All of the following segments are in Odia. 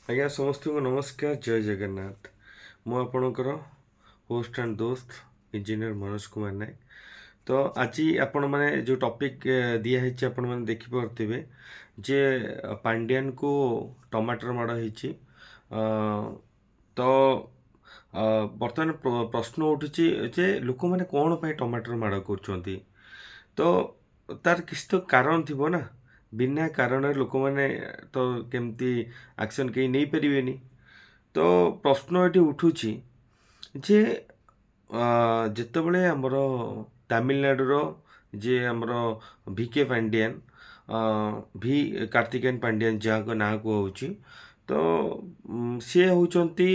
ଆଜ୍ଞା, ସମସ୍ତଙ୍କୁ ନମସ୍କାର, ଜୟ ଜଗନ୍ନାଥ। ମୁଁ ଆପଣଙ୍କର host and Dost engineer Manoj Kumar Nayak. ତ ଆଜି ଆପଣମାନେ ଯେଉଁ ଟପିକ୍ ଦିଆହେଇଛି, ଆପଣମାନେ ଦେଖିପାରୁଥିବେ ଯେ ପାଣ୍ଡିଆନକୁ ଟମାଟର ମାଡ଼ ହେଇଛି। ତ ବର୍ତ୍ତମାନ ପ୍ରଶ୍ନ ଉଠୁଛି ଯେ ଲୋକମାନେ କ'ଣ ପାଇଁ ଟମାଟର ମାଡ଼ କରୁଛନ୍ତି? ତ ତାର କିଛି ତ କାରଣ ଥିବ ନା। ବିନା କାରଣରେ ଲୋକମାନେ ତ କେମିତି ଆକ୍ସନ୍ କେହି ନେଇପାରିବେନି। ତ ପ୍ରଶ୍ନ ଏଠି ଉଠୁଛି ଯେ ଯେତେବେଳେ ଆମର ତାମିଲନାଡ଼ୁର ଯିଏ ଆମର ଭି କେ ପାଣ୍ଡିଆନ, ଭି କାର୍ତ୍ତିକେୟନ ପାଣ୍ଡିଆନ ଯାହାଙ୍କ ନାଁ କୁହାହେଉଛି, ତ ସିଏ ହେଉଛନ୍ତି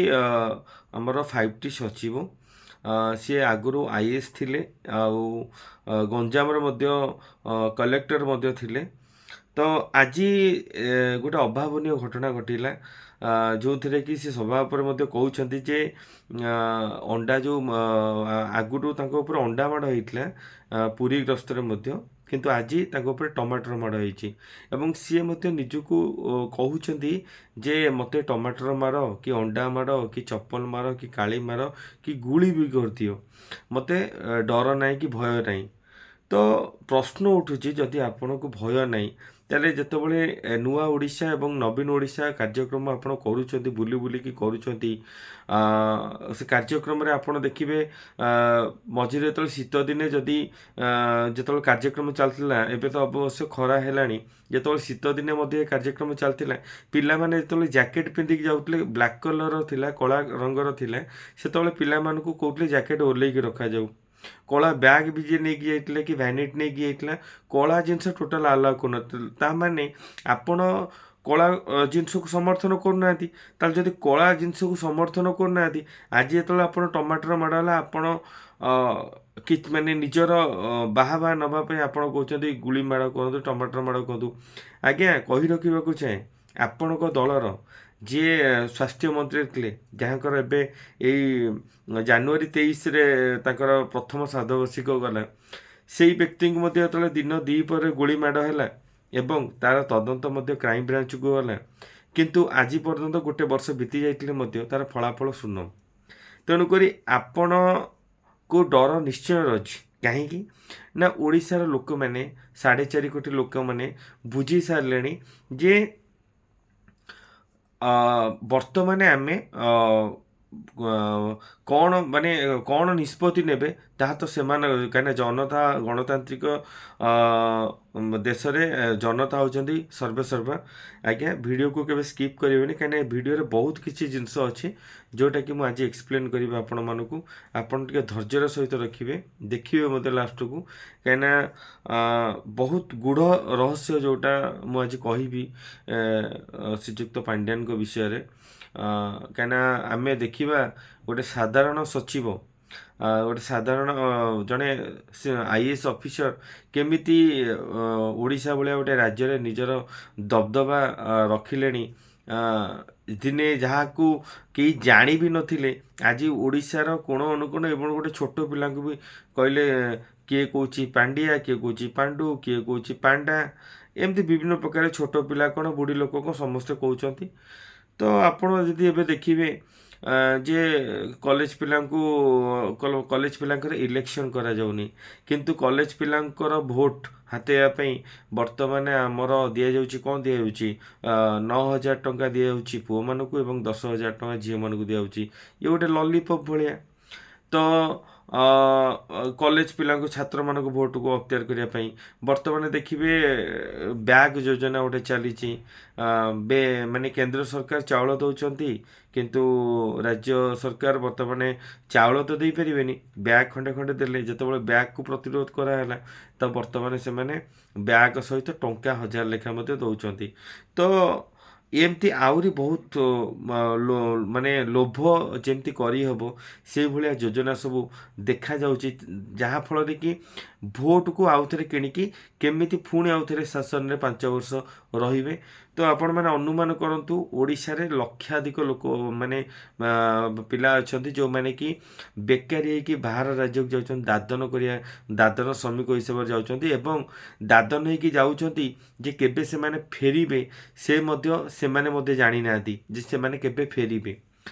ଆମର 5ଟି ସଚିବ। ସିଏ ଆଗରୁ ଆଇଏଏସ୍ ଥିଲେ ଆଉ ଗଞ୍ଜାମର ମଧ୍ୟ କଲେକ୍ଟର ମଧ୍ୟ ଥିଲେ। ତ ଆଜି ଗୋଟେ ଅଭାବନୀୟ ଘଟଣା ଘଟିଲା, ଯେଉଁଥିରେ କି ସେ ସଭା ଉପରେ ମଧ୍ୟ କହୁଛନ୍ତି ଯେ ଅଣ୍ଡା ଯେଉଁ ଆଗରୁ ତାଙ୍କ ଉପରେ ଅଣ୍ଡା ମାଡ଼ ହେଇଥିଲା ପୁରୀ ଗସ୍ତରେ ମଧ୍ୟ, କିନ୍ତୁ ଆଜି ତାଙ୍କ ଉପରେ ଟମାଟର ମାଡ଼ ହେଇଛି ଏବଂ ସିଏ ମଧ୍ୟ ନିଜକୁ କହୁଛନ୍ତି ଯେ ମୋତେ ଟମାଟର ମାର କି ଅଣ୍ଡା ମାଡ଼ କି ଚପଲ ମାର କି କାଳି ମାର କି ଗୁଳି ବି କରିଦିଅ, ମୋତେ ଡର ନାହିଁ କି ଭୟ ନାହିଁ। ତ ପ୍ରଶ୍ନ ଉଠୁଛି, ଯଦି ଆପଣଙ୍କୁ ଭୟ ନାହିଁ, ତାହେଲେ ଯେତେବେଳେ ନୂଆ ଓଡ଼ିଶା ଏବଂ ନବୀନ ଓଡ଼ିଶା କାର୍ଯ୍ୟକ୍ରମ ଆପଣ କରୁଛନ୍ତି, ବୁଲି ବୁଲିକି କରୁଛନ୍ତି, ସେ କାର୍ଯ୍ୟକ୍ରମରେ ଆପଣ ଦେଖିବେ ମଝିରେ ଯେତେବେଳେ ଶୀତ ଦିନେ ଯଦି ଯେତେବେଳେ କାର୍ଯ୍ୟକ୍ରମ ଚାଲିଥିଲା, ଏବେ ତ ଅବଶ୍ୟ ଖରା ହେଲାଣି, ଯେତେବେଳେ ଶୀତ ଦିନେ ମଧ୍ୟ ଏ କାର୍ଯ୍ୟକ୍ରମ ଚାଲିଥିଲା, ପିଲାମାନେ ଯେତେବେଳେ ଜ୍ୟାକେଟ୍ ପିନ୍ଧିକି ଯାଉଥିଲେ, ବ୍ଲାକ୍ କଲର୍ର ଥିଲା, କଳା ରଙ୍ଗର ଥିଲା, ସେତେବେଳେ ପିଲାମାନଙ୍କୁ କହୁଥିଲେ ଜ୍ୟାକେଟ୍ ଓହ୍ଲେଇକି ରଖାଯାଉ। କଳା ବ୍ୟାଗ୍ ବି ଯିଏ ନେଇକି ଯାଇଥିଲେ କି ଭ୍ୟାନିଟି ନେଇକି ଯାଇଥିଲା, କଳା ଜିନିଷ ଟୋଟାଲ୍ ଆଲାଉ କରୁନଥିଲେ। ତା ମାନେ ଆପଣ କଳା ଜିନିଷକୁ ସମର୍ଥନ କରୁନାହାନ୍ତି। ତାହେଲେ ଯଦି କଳା ଜିନିଷକୁ ସମର୍ଥନ କରୁନାହାନ୍ତି, ଆଜି ଯେତେବେଳେ ଆପଣ ଟମାଟର ମାଡ଼ ହେଲା, ଆପଣ କି ମାନେ ନିଜର ବାହା ବାହା ନେବା ପାଇଁ ଆପଣ କହୁଛନ୍ତି ଗୁଳି ମାଡ଼ କରନ୍ତୁ, ଟମାଟର ମାଡ଼ କରନ୍ତୁ। ଆଜ୍ଞା, କହି ରଖିବାକୁ ଚାହେଁ, ଆପଣଙ୍କ ଦଳର ଯିଏ ସ୍ୱାସ୍ଥ୍ୟ ମନ୍ତ୍ରୀ ଥିଲେ, ଯାହାଙ୍କର ଏବେ ଏଇ ଜାନୁଆରୀ 23ରେ ତାଙ୍କର ପ୍ରଥମ ଶ୍ରାଦ୍ଧବାର୍ଷିକ ଗଲା, ସେଇ ବ୍ୟକ୍ତିଙ୍କୁ ମଧ୍ୟ ଯେତେବେଳେ ଦିନ ଦ୍ୱିପହରେ ଗୁଳି ମାଡ଼ ହେଲା ଏବଂ ତାର ତଦନ୍ତ ମଧ୍ୟ କ୍ରାଇମବ୍ରାଞ୍ଚକୁ ଗଲା, କିନ୍ତୁ ଆଜି ପର୍ଯ୍ୟନ୍ତ ଗୋଟେ ବର୍ଷ ବିତି ଯାଇଥିଲେ ମଧ୍ୟ ତାର ଫଳାଫଳ ଶୂନ। ତେଣୁକରି ଆପଣଙ୍କୁ ଡର ନିଶ୍ଚୟ ଅଛି। କାହିଁକି ନା ଓଡ଼ିଶାର ଲୋକମାନେ, 4.5 କୋଟି ଲୋକମାନେ ବୁଝି ସାରିଲେଣି ଯେ ବର୍ତ୍ତମାନ ଆମେ କ'ଣ ମାନେ କ'ଣ ନିଷ୍ପତ୍ତି ନେବେ ତାହା ତ ସେମାନେ, କାହିଁକିନା ଜନତା, ଗଣତାନ୍ତ୍ରିକ ଦେଶରେ ଜନତା ହେଉଛନ୍ତି ସର୍ବେସର୍ବା। ଆଜ୍ଞା, ଭିଡ଼ିଓକୁ କେବେ ସ୍କିପ୍ କରିବେନି, କାହିଁକିନା ଏ ଭିଡ଼ିଓରେ ବହୁତ କିଛି ଜିନିଷ ଅଛି ଯେଉଁଟାକି ମୁଁ ଆଜି ଏକ୍ସପ୍ଲେନ୍ କରିବି ଆପଣମାନଙ୍କୁ। ଆପଣ ଟିକେ ଧୈର୍ଯ୍ୟର ସହିତ ରଖିବେ, ଦେଖିବେ ମୋତେ ଲାଷ୍ଟକୁ, କାହିଁକିନା ବହୁତ ଗୂଢ଼ ରହସ୍ୟ ଯେଉଁଟା ମୁଁ ଆଜି କହିବି ଶ୍ରୀଯୁକ୍ତ ପାଣ୍ଡିଆନଙ୍କ ବିଷୟରେ। କାହିଁକିନା ଆମେ ଦେଖିବା ଗୋଟେ ସାଧାରଣ ସଚିବ, ଗୋଟେ ସାଧାରଣ ଜଣେ ଆଇଏଏସ୍ ଅଫିସର କେମିତି ଓଡ଼ିଶା ଭଳିଆ ଗୋଟେ ରାଜ୍ୟରେ ନିଜର ଦବଦବା ରଖିଲେଣି। ଦିନେ ଯାହାକୁ କେହି ଜାଣି ବି ନଥିଲେ, ଆଜି ଓଡ଼ିଶାର କୋଣ ଅନୁକୋଣ ଏବଂ ଗୋଟେ ଛୋଟ ପିଲାଙ୍କୁ ବି କହିଲେ କିଏ କହୁଛି ପାଣ୍ଡିଆ, କିଏ କହୁଛି ପାଣ୍ଡୁ, କିଏ କହୁଛି ପାଣ୍ଡା, ଏମିତି ବିଭିନ୍ନ ପ୍ରକାର ଛୋଟ ପିଲା କ'ଣ ବୁଢ଼ୀ ଲୋକ କ'ଣ ସମସ୍ତେ କହୁଛନ୍ତି। ତ ଆପଣ ଯଦି ଏବେ ଦେଖିବେ ଯେ କଲେଜ ପିଲାଙ୍କୁ, କଲେଜ ପିଲାଙ୍କର ଇଲେକ୍ସନ୍ କରାଯାଉନି, କିନ୍ତୁ କଲେଜ ପିଲାଙ୍କର ଭୋଟ ହାତେଇବା ପାଇଁ ବର୍ତ୍ତମାନ ଆମର ଦିଆଯାଉଛି, କ'ଣ ଦିଆଯାଉଛି? 9,000 ଟଙ୍କା ଦିଆଯାଉଛି ପୁଅମାନଙ୍କୁ ଏବଂ 10,000 ଟଙ୍କା ଝିଅମାନଙ୍କୁ ଦିଆଯାଉଛି। ଇଏ ଗୋଟେ ଲଲିପପ୍ ଭଳିଆ। ତ କଲେଜ ପିଲାଙ୍କୁ, ଛାତ୍ରମାନଙ୍କୁ ଭୋଟକୁ ଅକ୍ତିଆର କରିବା ପାଇଁ ବର୍ତ୍ତମାନ ଦେଖିବେ ବ୍ୟାଗ୍ ଯୋଜନା ଗୋଟେ ଚାଲିଛି। ମାନେ କେନ୍ଦ୍ର ସରକାର ଚାଉଳ ଦେଉଛନ୍ତି, କିନ୍ତୁ ରାଜ୍ୟ ସରକାର ବର୍ତ୍ତମାନ ଚାଉଳ ତ ଦେଇପାରିବେନି, ବ୍ୟାଗ୍ ଖଣ୍ଡେ ଖଣ୍ଡେ ଦେଲେ। ଯେତେବେଳେ ବ୍ୟାଗ୍କୁ ପ୍ରତିରୋଧ କରାହେଲା, ତ ବର୍ତ୍ତମାନ ସେମାନେ ବ୍ୟାଗ୍ ସହିତ ଟଙ୍କା 1,000 ଲେଖା ମଧ୍ୟ ଦେଉଛନ୍ତି। ତ ଏମିତି ଆହୁରି ବହୁତ ମାନେ ଲୋଭ ଯେମିତି କରିହେବ, ସେଇଭଳିଆ ଯୋଜନା ସବୁ ଦେଖାଯାଉଛି, ଯାହାଫଳରେ କି ଭୋଟକୁ ଆଉଥରେ କିଣିକି କେମିତି ପୁଣି ଆଉଥରେ ଶାସନରେ 5 ବର୍ଷ ରହିବେ। ତ ଆପଣମାନେ ଅନୁମାନ କରନ୍ତୁ, ଓଡ଼ିଶାରେ ଲକ୍ଷାଧିକ ଲୋକ ମାନେ ପିଲା ଅଛନ୍ତି, ଯେଉଁମାନେ କି ବେକାରୀ ହେଇକି ବାହାର ରାଜ୍ୟକୁ ଯାଉଛନ୍ତି ଦାଦନ କରିବା, ଦାଦନ ଶ୍ରମିକ ହିସାବରେ ଯାଉଛନ୍ତି ଏବଂ ଦାଦନ ହେଇକି ଯାଉଛନ୍ତି ଯେ କେବେ ସେମାନେ ଫେରିବେ ସେ ମଧ୍ୟ ସେମାନେ ମଧ୍ୟ ଜାଣିନାହାନ୍ତି ଯେ ସେମାନେ କେବେ ଫେରିବେ।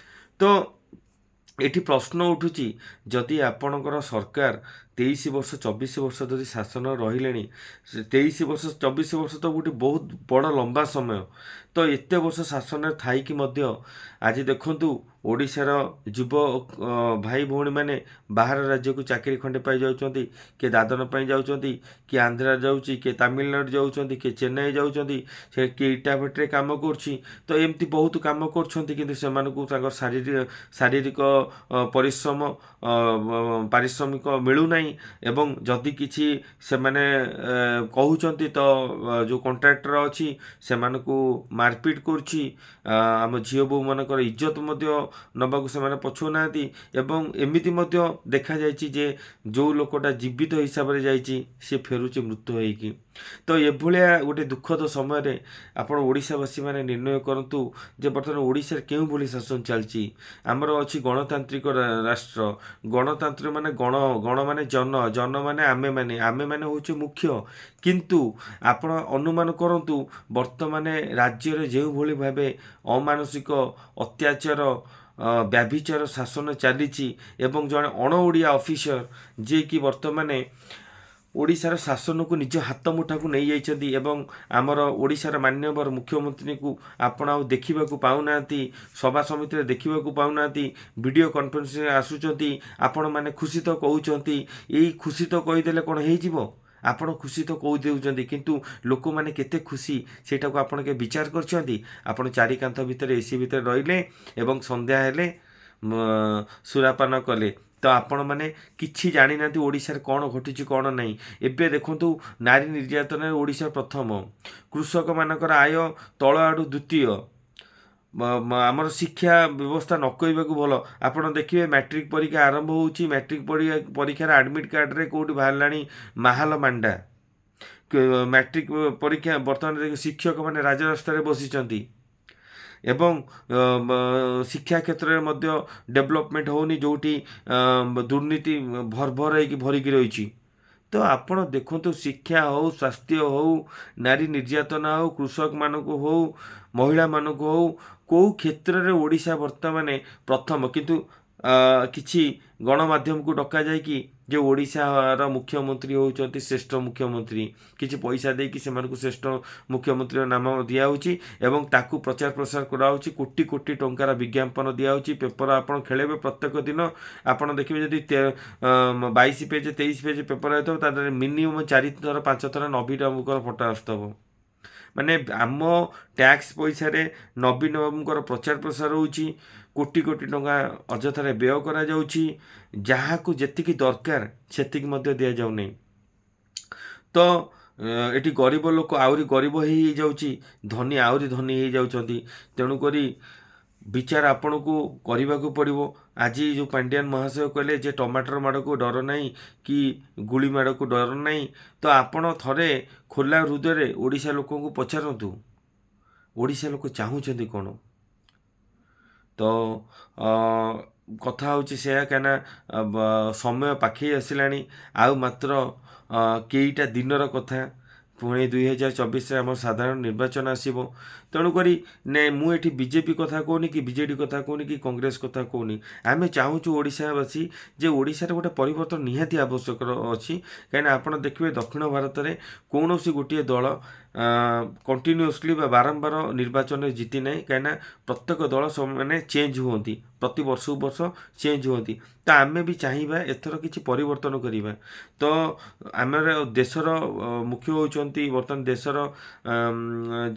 ତ ଏଠି ପ୍ରଶ୍ନ ଉଠୁଛି, ଯଦି ଆପଣଙ୍କର ସରକାର 23 ବର୍ଷ 24 ବର୍ଷ ଧରି ଶାସନ ରହିଲେଣି, 23 ବର୍ଷ 24 ବର୍ଷ ତ ଗୋଟେ ବହୁତ ବଡ଼ ଲମ୍ବା ସମୟ, ତ ଏତେ ବର୍ଷ ଶାସନରେ ଥାଇକି ମଧ୍ୟ ଆଜି ଦେଖନ୍ତୁ ଓଡ଼ିଶାର ଯୁବ ଭାଇ ଭଉଣୀମାନେ ବାହାର ରାଜ୍ୟକୁ ଚାକିରି ଖଣ୍ଡେ ପାଇ ଯାଉଛନ୍ତି। କିଏ ଦାଦନ ପାଇଁ ଯାଉଛନ୍ତି, କିଏ ଆନ୍ଧ୍ରା ଯାଉଛି, କିଏ ତାମିଲନାଡ଼ୁ ଯାଉଛନ୍ତି, କିଏ ଚେନ୍ନାଇ ଯାଉଛନ୍ତି, ସେ କିଏ ଇଟା ଭାଟିରେ କାମ କରୁଛି। ତ ଏମିତି ବହୁତ କାମ କରୁଛନ୍ତି, କିନ୍ତୁ ସେମାନଙ୍କୁ ତାଙ୍କର ଶାରୀରିକ ପରିଶ୍ରମ ପାରିଶ୍ରମିକ ମିଳୁନାହିଁ ଏବଂ ଯଦି କିଛି ସେମାନେ କହୁଛନ୍ତି ତ ଯେଉଁ କଣ୍ଟ୍ରାକ୍ଟର ଅଛି ସେମାନଙ୍କୁ ମାରପିଟ କରୁଛି। ଆମ ଝିଅ ବୋହୂମାନଙ୍କର ଇଜ୍ଜତ ମଧ୍ୟ ନେବାକୁ ସେମାନେ ପଛଉନାହାନ୍ତି ଏବଂ ଏମିତି ମଧ୍ୟ ଦେଖାଯାଇଛି ଯେ ଯେଉଁ ଲୋକଟା ଜୀବିତ ହିସାବରେ ଯାଇଛି, ସେ ଫେରୁଛି ମୃତ ହେଇକି। ତ ଏଭଳିଆ ଗୋଟେ ଦୁଃଖଦ ସମୟରେ ଆପଣ ଓଡ଼ିଶାବାସୀମାନେ ନିର୍ଣ୍ଣୟ କରନ୍ତୁ ଯେ ବର୍ତ୍ତମାନ ଓଡ଼ିଶାରେ କେଉଁଭଳି ଶାସନ ଚାଲିଛି। ଆମର ଅଛି ଗଣତାନ୍ତ୍ରିକ ରାଷ୍ଟ୍ର। ଗଣତାନ୍ତ୍ର ମାନେ ଗଣ, ଗଣ ମାନେ ଜନ, ଜନ ମାନେ ଆମେମାନେ, ଆମେମାନେ ହେଉଛୁ ମୁଖ୍ୟ। କିନ୍ତୁ ଆପଣ ଅନୁମାନ କରନ୍ତୁ, ବର୍ତ୍ତମାନ ରାଜ୍ୟରେ ଯେଉଁଭଳି ଭାବେ ଅମାନସିକ ଅତ୍ୟାଚାର, ବ୍ୟଭିଚାର ଶାସନ ଚାଲିଛି ଏବଂ ଜଣେ ଅଣ ଓଡ଼ିଆ ଅଫିସର ଯିଏକି ବର୍ତ୍ତମାନ ଓଡ଼ିଶାର ଶାସନକୁ ନିଜ ହାତ ମୁଠାକୁ ନେଇଯାଇଛନ୍ତି ଏବଂ ଆମର ଓଡ଼ିଶାର ମାନ୍ୟବର ମୁଖ୍ୟମନ୍ତ୍ରୀଙ୍କୁ ଆପଣ ଆଉ ଦେଖିବାକୁ ପାଉନାହାନ୍ତି, ସଭା ସମିତିରେ ଦେଖିବାକୁ ପାଉନାହାନ୍ତି, ଭିଡ଼ିଓ କନଫରେନ୍ସରେ ଆସୁଛନ୍ତି। ଆପଣମାନେ ଖୁସି ତ କହୁଛନ୍ତି, ଏଇ ଖୁସି ତ କହିଦେଲେ କ'ଣ ହେଇଯିବ? ଆପଣ ଖୁସି ତ କହି ଦେଉଛନ୍ତି, କିନ୍ତୁ ଲୋକମାନେ କେତେ ଖୁସି ସେଇଟାକୁ ଆପଣ କେବେ ବିଚାର କରିଛନ୍ତି? ଆପଣ ଚାରି କାନ୍ଥ ଭିତରେ ଏସି ଭିତରେ ରହିଲେ ଏବଂ ସନ୍ଧ୍ୟା ହେଲେ ସୁରାପାନ କଲେ। ତ ଆପଣମାନେ କିଛି ଜାଣିନାହାନ୍ତି ଓଡ଼ିଶାରେ କ'ଣ ଘଟୁଛି କ'ଣ ନାହିଁ। ଏବେ ଦେଖନ୍ତୁ, ନାରୀ ନିର୍ଯାତନାରେ ଓଡ଼ିଶା ପ୍ରଥମ, କୃଷକମାନଙ୍କର ଆୟ ତଳ ଆଡ଼ୁ ଦ୍ୱିତୀୟ, ଆମର ଶିକ୍ଷା ବ୍ୟବସ୍ଥା ନ କହିବାକୁ ଭଲ। ଆପଣ ଦେଖିବେ, ମ୍ୟାଟ୍ରିକ୍ ପରୀକ୍ଷା ଆରମ୍ଭ ହେଉଛି, ମ୍ୟାଟ୍ରିକ୍ ପରୀକ୍ଷାର ଆଡ଼ମିଟ୍ କାର୍ଡ଼ରେ କେଉଁଠି ବାହାରିଲାଣି ମାହାଲ ମାଣ୍ଡା। ମ୍ୟାଟ୍ରିକ୍ ପରୀକ୍ଷା ବର୍ତ୍ତମାନ ଶିକ୍ଷକମାନେ ରାଜରାସ୍ତାରେ ବସିଛନ୍ତି ଏବଂ ଶିକ୍ଷା କ୍ଷେତ୍ରରେ ମଧ୍ୟ ଡେଭଲପମେଣ୍ଟ ହେଉନି, ଯେଉଁଠି ଦୁର୍ନୀତି ଭର ଭର ହେଇକି ଭରିକି ରହିଛି। ତ ଆପଣ ଦେଖନ୍ତୁ, ଶିକ୍ଷା ହେଉ, ସ୍ୱାସ୍ଥ୍ୟ ହେଉ, ନାରୀ ନିର୍ଯାତନା ହେଉ, କୃଷକମାନଙ୍କୁ ହେଉ, ମହିଳାମାନଙ୍କୁ ହେଉ, କେଉଁ କ୍ଷେତ୍ରରେ ଓଡ଼ିଶା ବର୍ତ୍ତମାନ ପ୍ରଥମ। କିନ୍ତୁ କିଛି ଗଣମାଧ୍ୟମକୁ ଡକାଯାଇକି ଯେ ଓଡ଼ିଶାର ମୁଖ୍ୟମନ୍ତ୍ରୀ ହେଉଛନ୍ତି ଶ୍ରେଷ୍ଠ ମୁଖ୍ୟମନ୍ତ୍ରୀ, କିଛି ପଇସା ଦେଇକି ସେମାନଙ୍କୁ ଶ୍ରେଷ୍ଠ ମୁଖ୍ୟମନ୍ତ୍ରୀର ନାମ ଦିଆହେଉଛି ଏବଂ ତାକୁ ପ୍ରଚାର ପ୍ରସାର କରାହେଉଛି। କୋଟି କୋଟି ଟଙ୍କାର ବିଜ୍ଞାପନ ଦିଆହେଉଛି। ପେପର ଆପଣ ଖେଳେଇବେ, ପ୍ରତ୍ୟେକ ଦିନ ଆପଣ ଦେଖିବେ, ଯଦି 22 ପେଜ୍ 23 ପେଜ୍ ପେପର ହେଇଥିବ, ତା ଦେହରେ ମିନିମମ୍ ଚାରି ଥର ପାଞ୍ଚ ଥର ନବୀନ ବାବୁଙ୍କର ଫଟୋ ଆସୁଥିବ। ମାନେ ଆମ ଟ୍ୟାକ୍ସ ପଇସାରେ ନବୀନ ବାବୁଙ୍କର ପ୍ରଚାର ପ୍ରସାର ହେଉଛି, କୋଟି କୋଟି ଟଙ୍କା ଅଯଥାରେ ବ୍ୟୟ କରାଯାଉଛି, ଯାହାକୁ ଯେତିକି ଦରକାର ସେତିକି ମଧ୍ୟ ଦିଆଯାଉନାହିଁ। ତ ଏଠି ଗରିବ ଲୋକ ଆହୁରି ଗରିବ ହେଇଯାଉଛି, ଧନୀ ଆହୁରି ଧନୀ ହେଇଯାଉଛନ୍ତି। ତେଣୁକରି ବିଚାର ଆପଣଙ୍କୁ କରିବାକୁ ପଡ଼ିବ। ଆଜି ଯେଉଁ ପାଣ୍ଡିଆନ ମହାଶୟ କହିଲେ ଯେ ଟମାଟର ମାଡ଼କୁ ଡର ନାହିଁ କି ଗୁଳି ମାଡ଼କୁ ଡର ନାହିଁ, ତ ଆପଣ ଥରେ ଖୋଲା ହୃଦୟରେ ଓଡ଼ିଶା ଲୋକଙ୍କୁ ପଚାରନ୍ତୁ, ଓଡ଼ିଶା ଲୋକ ଚାହୁଁଛନ୍ତି କ'ଣ? ତ କଥା ହେଉଛି ସେୟା, କାହିଁକିନା ସମୟ ପାଖେଇ ଆସିଲାଣି, ଆଉ ମାତ୍ର କେଇଟା ଦିନର କଥା, ପୁଣି 2024ରେ ଆମର ସାଧାରଣ ନିର୍ବାଚନ ଆସିବ। ତେଣୁକରି ମୁଁ ଏଠି ବିଜେପି କଥା କହୁନି କି ବିଜେଡ଼ି କଥା କହୁନି କି କଂଗ୍ରେସ କଥା କହୁନି। ଆମେ ଚାହୁଁଛୁ ଓଡ଼ିଶାବାସୀ ଯେ ଓଡ଼ିଶାରେ ଗୋଟେ ପରିବର୍ତ୍ତନ ନିହାତି ଆବଶ୍ୟକ ଅଛି। କାହିଁକିନା ଆପଣ ଦେଖିବେ, ଦକ୍ଷିଣ ଭାରତରେ କୌଣସି ଗୋଟିଏ ଦଳ କଣ୍ଟିନ୍ୟୁଅସଲି ବା ବାରମ୍ବାର ନିର୍ବାଚନରେ ଜିତି ନାହିଁ, କାହିଁକିନା ପ୍ରତ୍ୟେକ ଦଳ ମାନେ ଚେଞ୍ଜ ହୁଅନ୍ତି, ପ୍ରତି ବର୍ଷକୁ ବର୍ଷ ଚେଞ୍ଜ ହୁଅନ୍ତି। ତ ଆମେ ବି ଚାହିଁବା ଏଥର କିଛି ପରିବର୍ତ୍ତନ କରିବା। ତ ଆମର ଦେଶର ମୁଖ୍ୟ ହେଉଛନ୍ତି ବର୍ତ୍ତମାନ ଦେଶର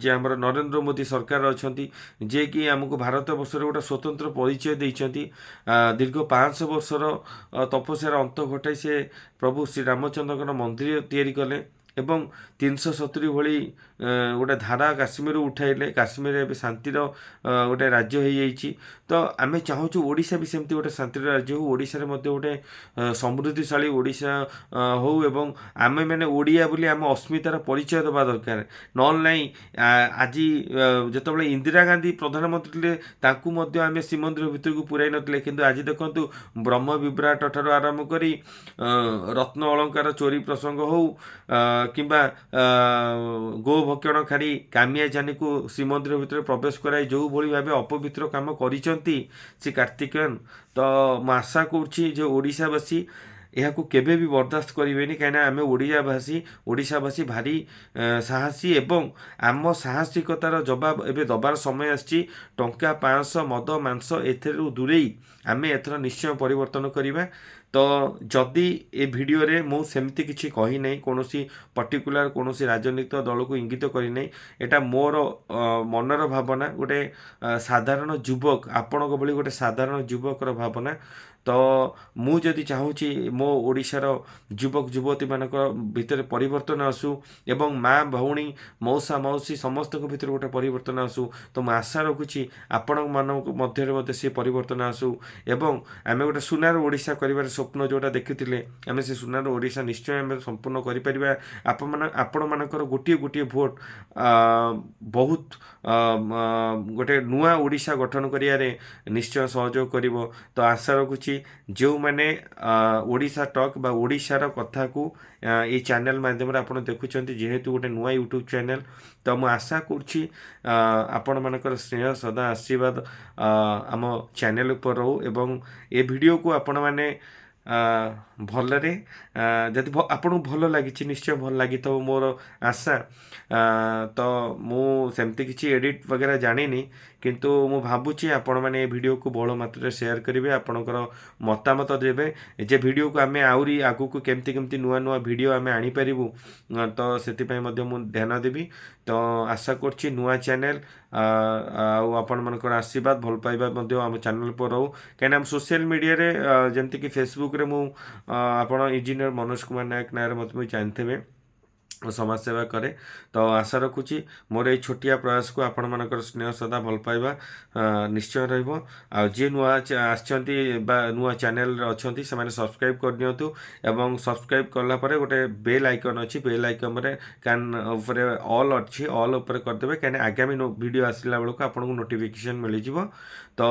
ଯେ ଆମର ନରେନ୍ଦ୍ର ମୋଦି ସରକାର ଅଛନ୍ତି, ଯିଏକି ଆମକୁ ଭାରତ ବର୍ଷରେ ଗୋଟେ ସ୍ୱତନ୍ତ୍ର ପରିଚୟ ଦେଇଛନ୍ତି। ଦୀର୍ଘ 500 ବର୍ଷର ତପସ୍ୟାର ଅନ୍ତ ଘଟାଇ ସେ ପ୍ରଭୁ ଶ୍ରୀରାମଚନ୍ଦ୍ରଙ୍କର ମନ୍ଦିର ତିଆରି କଲେ। ଏବଂ 370 ଭଳି ଗୋଟେ ଧାରା କାଶ୍ମୀରରୁ ଉଠାଇଲେ। କାଶ୍ମୀର ଏବେ ଶାନ୍ତିର ଗୋଟେ ରାଜ୍ୟ ହେଇଯାଇଛି। ତ ଆମେ ଚାହୁଁଛୁ ଓଡ଼ିଶା ବି ସେମିତି ଗୋଟେ ଶାନ୍ତିର ରାଜ୍ୟ ହଉ, ଓଡ଼ିଶାରେ ମଧ୍ୟ ଗୋଟେ ସମୃଦ୍ଧିଶାଳୀ ଓଡ଼ିଶା ହଉ ଏବଂ ଆମେମାନେ ଓଡ଼ିଆ ବୋଲି ଆମ ଅସ୍ମିତାର ପରିଚୟ ଦେବା ଦରକାର। ନହେଲେ ନାହିଁ, ଆଜି ଯେତେବେଳେ ଇନ୍ଦିରା ଗାନ୍ଧୀ ପ୍ରଧାନମନ୍ତ୍ରୀ ଥିଲେ, ତାଙ୍କୁ ମଧ୍ୟ ଆମେ ଶ୍ରୀମନ୍ଦିର ଭିତରକୁ ପୁରାଇ ନଥିଲେ। କିନ୍ତୁ ଆଜି ଦେଖନ୍ତୁ, ବ୍ରହ୍ମ ବିଭ୍ରାଟ ଠାରୁ ଆରମ୍ଭ କରି ରତ୍ନ ଅଳଙ୍କାର ଚୋରି ପ୍ରସଙ୍ଗ ହଉ କିମ୍ବା ଗୋଭକ୍ଷଣକାରୀ କାମିଆ ଜାନିକୁ ଶ୍ରୀମନ୍ଦିର ଭିତରେ ପ୍ରବେଶ କରାଇ ଯେଉଁଭଳି ଭାବେ ଅପବିତ୍ର କାମ କରିଛନ୍ତି ସେ କାର୍ତ୍ତିକେୟନ, ତ ମୁଁ ଆଶା କରୁଛି ଯେ ଓଡ଼ିଶାବାସୀ ଏହାକୁ କେବେ ବି ବରଦାସ୍ତ କରିବେନି। କାହିଁକିନା ଆମେ ଓଡ଼ିଆଭାଷୀ, ଓଡ଼ିଶାବାସୀ ଭାରି ସାହସୀ ଏବଂ ଆମ ସାହସିକତାର ଜବାବ ଏବେ ଦେବାର ସମୟ ଆସିଛି। ଟଙ୍କା 500, ମଦ, ମାଂସ ଏଥିରୁ ଦୂରେଇ ଆମେ ଏଥର ନିଶ୍ଚୟ ପରିବର୍ତ୍ତନ କରିବା। ତ ଯଦି ଏ ଭିଡ଼ିଓରେ ମୁଁ ସେମିତି କିଛି କହିନାହିଁ, କୌଣସି ପର୍ଟିକୁଲାର କୌଣସି ରାଜନୈତିକ ଦଳକୁ ଇଙ୍ଗିତ କରିନାହିଁ, ଏଇଟା ମୋର ମନର ଭାବନା, ଗୋଟେ ସାଧାରଣ ଯୁବକ, ଆପଣଙ୍କ ଭଳି ଗୋଟେ ସାଧାରଣ ଯୁବକର ଭାବନା। ତ ମୁଁ ଯଦି ଚାହୁଁଛି ମୋ ଓଡ଼ିଶାର ଯୁବକ ଯୁବତୀମାନଙ୍କ ଭିତରେ ପରିବର୍ତ୍ତନ ଆସୁ ଏବଂ ମା, ଭଉଣୀ, ମଉସା, ମାଉସୀ ସମସ୍ତଙ୍କ ଭିତରେ ଗୋଟେ ପରିବର୍ତ୍ତନ ଆସୁ, ତ ମୁଁ ଆଶା ରଖୁଛି ଆପଣମାନଙ୍କ ମଧ୍ୟରେ ମଧ୍ୟ ସେ ପରିବର୍ତ୍ତନ ଆସୁ ଏବଂ ଆମେ ଗୋଟେ ସୁନାର ଓଡ଼ିଶା କରିବାର ସ୍ୱପ୍ନ ଯେଉଁଟା ଦେଖିଥିଲେ, ଆମେ ସେ ସୁନାର ଓଡ଼ିଶା ନିଶ୍ଚୟ ଆମେ ସମ୍ପୂର୍ଣ୍ଣ କରିପାରିବା। ଆପଣମାନଙ୍କର ଗୋଟିଏ ଗୋଟିଏ ଭୋଟ ବହୁତ ଗୋଟେ ନୂଆ ଓଡ଼ିଶା ଗଠନ କରିବାରେ ନିଶ୍ଚୟ ସହଯୋଗ କରିବ। ତ ଆଶା ରଖୁଛି ଯେଉଁମାନେ ଓଡ଼ିଶା ଟକ୍ ବା ଓଡ଼ିଶାର କଥାକୁ ଏଇ ଚ୍ୟାନେଲ୍ ମାଧ୍ୟମରେ ଆପଣ ଦେଖୁଛନ୍ତି, ଯେହେତୁ ଗୋଟେ ନୂଆ ୟୁଟ୍ୟୁବ୍ ଚ୍ୟାନେଲ୍, ତ ମୁଁ ଆଶା କରୁଛି ଆପଣମାନଙ୍କର ସ୍ନେହ, ଶ୍ରଦ୍ଧା, ଆଶୀର୍ବାଦ ଆମ ଚ୍ୟାନେଲ୍ ଉପରେ ରହୁ ଏବଂ ଏ ଭିଡ଼ିଓକୁ ଆପଣମାନେ ଭଲରେ, ଯଦି ଆପଣଙ୍କୁ ଭଲ ଲାଗିଛି, ନିଶ୍ଚୟ ଭଲ ଲାଗିଥିବ ମୋର ଆଶା। ତ ମୁଁ ସେମିତି କିଛି ଏଡ଼ିଟ୍ ବଗେରା ଜାଣିନି, କିନ୍ତୁ ମୁଁ ଭାବୁଛି ଆପଣମାନେ ଏ ଭିଡ଼ିଓକୁ ବହୁଳ ମାତ୍ରାରେ ସେୟାର କରିବେ, ଆପଣଙ୍କର ମତାମତ ଦେବେ ଯେ ଭିଡ଼ିଓକୁ ଆମେ ଆହୁରି ଆଗକୁ କେମିତି କେମିତି ନୂଆ ନୂଆ ଭିଡ଼ିଓ ଆମେ ଆଣିପାରିବୁ, ତ ସେଥିପାଇଁ ମଧ୍ୟ ମୁଁ ଧ୍ୟାନ ଦେବି। ତ ଆଶା କରୁଛି ନୂଆ ଚ୍ୟାନେଲ୍ ଆଉ ଆପଣମାନଙ୍କର ଆଶୀର୍ବାଦ, ଭଲ ପାଇବା ମଧ୍ୟ ଆମ ଚ୍ୟାନେଲ୍ ଉପରେ ରହୁ। କାହିଁକିନା ଆମ ସୋସିଆଲ ମିଡ଼ିଆରେ, ଯେମିତିକି ଫେସବୁକ୍ରେ ମୁଁ ଆପଣ ଇଞ୍ଜିନିୟର ମନୋଜ କୁମାର ନାୟକ ନାଁରେ ମୋତେ ବି ଜାଣିଥିବେ, ମୁଁ ସମାଜ ସେବା କରେ। ତ ଆଶା ରଖୁଛି ମୋର ଏଇ ଛୋଟିଆ ପ୍ରୟାସକୁ ଆପଣମାନଙ୍କର ସ୍ନେହ, ଶ୍ରଦ୍ଧା, ଭଲ ପାଇବା ନିଶ୍ଚୟ ରହିବ। ଆଉ ଯିଏ ନୂଆ ଆସିଛନ୍ତି ବା ନୂଆ ଚ୍ୟାନେଲରେ ଅଛନ୍ତି, ସେମାନେ ସବସ୍କ୍ରାଇବ୍ କରିନିଅନ୍ତୁ ଏବଂ ସବସ୍କ୍ରାଇବ୍ କଲା ପରେ ଗୋଟେ ବେଲ୍ ଆଇକନ୍ ଅଛି, ବେଲ୍ ଆଇକନ୍ରେ କାନ୍ ଉପରେ ଅଲ୍ ଅଛି, ଅଲ୍ ଉପରେ କରିଦେବେ। କାହିଁକିନା ଆଗାମୀ ଭିଡ଼ିଓ ଆସିଲା ବେଳକୁ ଆପଣଙ୍କୁ ନୋଟିଫିକେସନ୍ ମିଳିଯିବ। ତ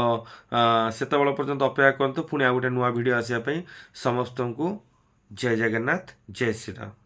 ସେତେବେଳ ପର୍ଯ୍ୟନ୍ତ ଅପେକ୍ଷା କରନ୍ତୁ ପୁଣି ଆଉ ଗୋଟେ ନୂଆ ଭିଡ଼ିଓ ଆସିବା ପାଇଁ। ସମସ୍ତଙ୍କୁ ଜୟ ଜଗନ୍ନାଥ, ଜୟ ଶ୍ରୀରାମ।